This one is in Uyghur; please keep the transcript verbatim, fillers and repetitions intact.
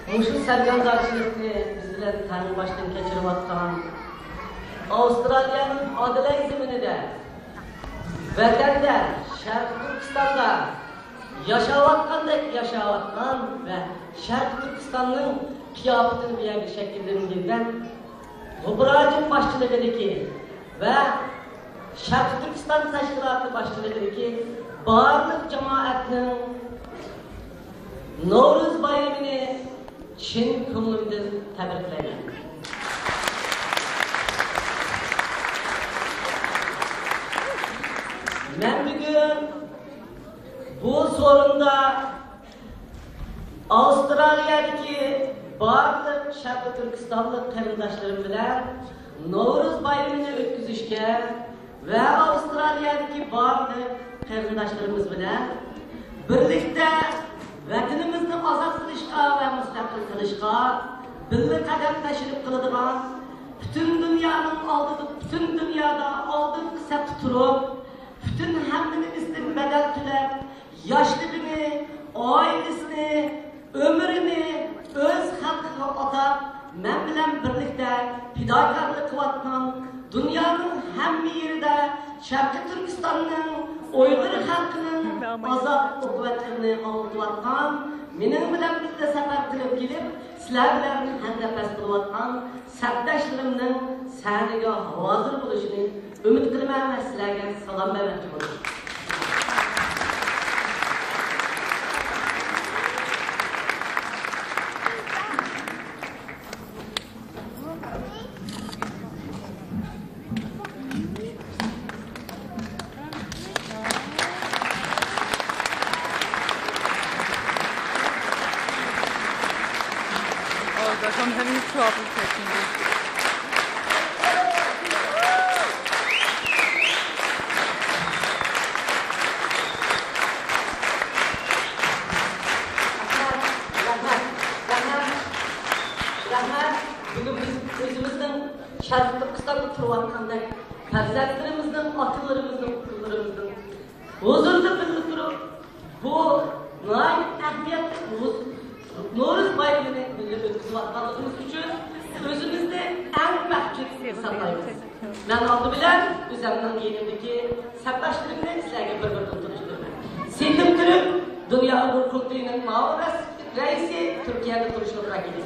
مۇشۇ سەرگەردانچىلىقنى بىز بىلەن تەڭ باشتىن كەچۈرۈۋاتقان، ئاۋسترالىيەنىڭ ئادېلايد زېمىنىدە، ۋەتەندە، شەرقىي تۈركىستاندا ياشاۋاتقاندەك ياشاۋاتقان ۋە شەرقىي تۈركىستاننىڭ قىياپىتىنى بۇ يەردە شەكىللەندۈرگەن غۇبراجىم باشچىلىقىدىكى ۋە شەرقىي تۈركىستان تەشكىلاتى باشچىلىقىدىكى بارلىق جامائەتنىڭ نورۇز بايرىمىنى چىن كۆڭلۈمدىن تەبرىكلەيمەن. مەن بۈگۈن بۇ سورۇندا ئاۋسترالىيەدىكى بارلىق شەرقىي تۈركىستانلىق قېرىنداشلىرىم بىلەن نورۇز بايرىمىنى ئۆتكۈزۈشكە ۋە ئاۋسترالىيەدىكى بارلىق قېرىنداشلىرىمىز بىلەن بىرلىكتە ۋەتىنىمىزنى ئازاد قىلىشقا ۋە مۇستەقىل قىلىشقا بىللە قەدەم تەشرىپ قىلىدىغان، پۈتۈن دۇنيانىڭ ئالدىدا، پۈتۈن دۇنيادا ئالدىنقى سەپتە تۇرۇپ، پۈتۈن ھەممىنى ئىزدىن بەدەل تۆلەپ، ياشلىرىنى، ئائىلىسىنى، ئۆمرىنى ئۆز خەلقىگە ئاتاپ، مەن بىلەن بىرلىكتە پىداكارلىق قىلىۋاتقان، دۇنيانىڭ ھەممە يېرىدە شەرقىي تۈركىستاننىڭ ئۇيغۇر خەلقىنىڭ ئازاب ئوقۇبەتلىرىنى ئاڭلىتىۋاتقان، مېنىڭ بىلەن بىللە سەپەر قىلىپ كېلىپ، سىلەر بىلەن ھەمنەپەس بولۇۋاتقان سەپداشلىرىمنىڭ سەھنىگە ھازىر بولۇشىنى ئۈمىد قىلىمەن ۋە سىلەرگە سالام بەرمەكچى بولدۇم. Oh gosh, I'm having trouble taking this. رەھمەت، رەھمەت، رەھمەت. بۈگۈن بىز ئۆزىمىزنىڭ شەرقىي تۈركىستاندا تۇرۇۋاتقاندەك پەرزەنتلىرىمىزنىڭ، ئاكىلىرىمىزنىڭ، ئۇكىلىرىمىزنىڭ ھۇزۇرىدا بىللە تۇرۇپ، بۇ ناھايىتى ئەھمىيەتلىك نورۇز، نورۇز بايرىمىنى بىللە ئۆتكۈزۈۋاتقانلىقىمىز ئۈچۈن ئۆزىمىزنى ئەڭ بەختلىك ھېسابلايمىز. مەن ئالدى بىلەن ئۆزۈمنىڭ يېنىمدىكى سەپداشلىرىمنى سىلەرگە بىر-بىردىن تونۇشتۇرىمەن. سېيتىم تۈرك، دۇنيا ئۇيغۇر قۇرۇلتىيىنىڭ مۇئاۋىن رەس-، رەئىسى، تۈركىيەدە تۇرۇشلۇق ۋەكىلى.